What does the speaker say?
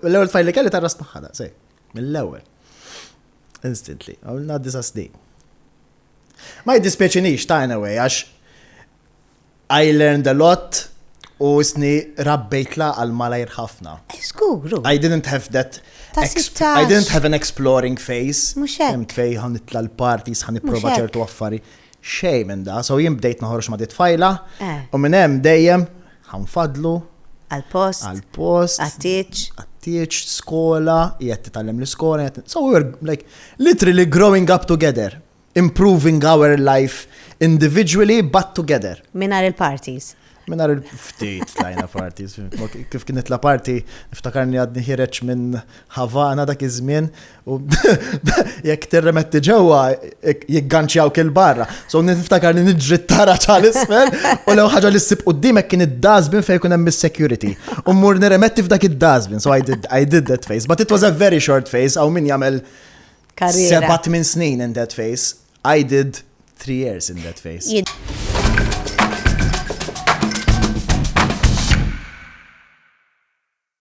L-ewwel tfajla li kelli tgħarrast magħha daqshekk. Mill-ewwel. Instantly. Għamilna 9 snin. Ma jiddispjaċinix ta' in a way, għax I learned a lot u isni rabbejt l-għaqal malajr ħafna. Żgur. I didn't have that Ta' I didn't have an exploring phase. Mhux hekk. Hemm fej ħa nitla' l-parties, ħa nipprova Mhux hekk. ċertu affari. Xejn minn da. So jien bdejt noħroġ ma' tfajla u minn hemm dejjem ħa nfadlu Għal-post. Għal-post. Għat-tieġ. Għat-tieġ, skola, qiegħed titgħallem l-iskola. So we were like literally growing up together, improving our life individually but together. Mingħajr il-parties. Mingħajr il-ftit tlajna parties. Kif kienet la party, niftakarni għadni ħiereġ minn Havana dak iż-żmien u jekk tirremetti ġewwa jigganċjawk il-barra. So niftakarni niġri t-taraġ għal isfel u l ħaġa li ssib quddiemek kien id-dustbin fejn jkun hemm is-security. U mmur nirremetti f'dak id-dustbin. So I did that phase. But it was a very short phase. Hawn min jagħmel Karriera. 7-8 snin in that phase. I did 3 years in that phase. Jien-